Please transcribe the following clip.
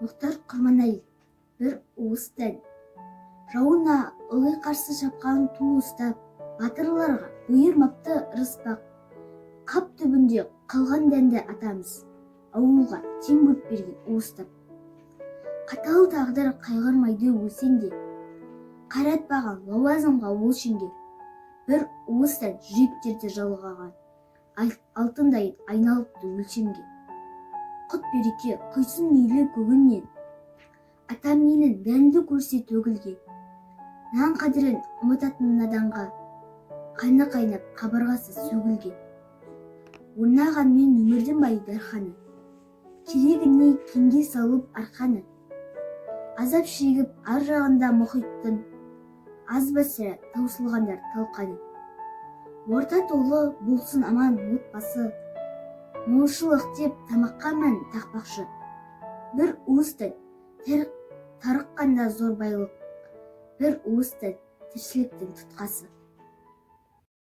Мұхтар Құрманәлі. «Бір уыс дән». Жауына ылғи қарсы шапқан ту ұстап, батырларға бұйырмапты ырыс-бақ. Қап түбінде қалған дәнді атамыз ауылға тең бөліп берген уыстап. Қатал тағдыр қайғырмайды өлсең де, қаратпаған лауазымға ол шенге. Бір уыс дән жүректерді жалғаған, алтындай айналыпты өлшемге. Құт береке құйсын мейлі көгінен, атам менің дәнді көрсе төгілген. Нан қадірін ұмытатын наданға, қаны қайнап, қабырғасы сөгілген. Орнағанмен өмірдің бай дарханы, керегіне кеңге салып арқаны. Азап шегіп ар жағында мұхиттың, аз ба, сірә, таусылғандар талқаны. Орта толы болсын аман отбасы, молшылық деп тамаққа мән тақпақшы. Бір уыс дән тарыққанда зор байлық, бір уыс дән тіршіліктің тұтқасы.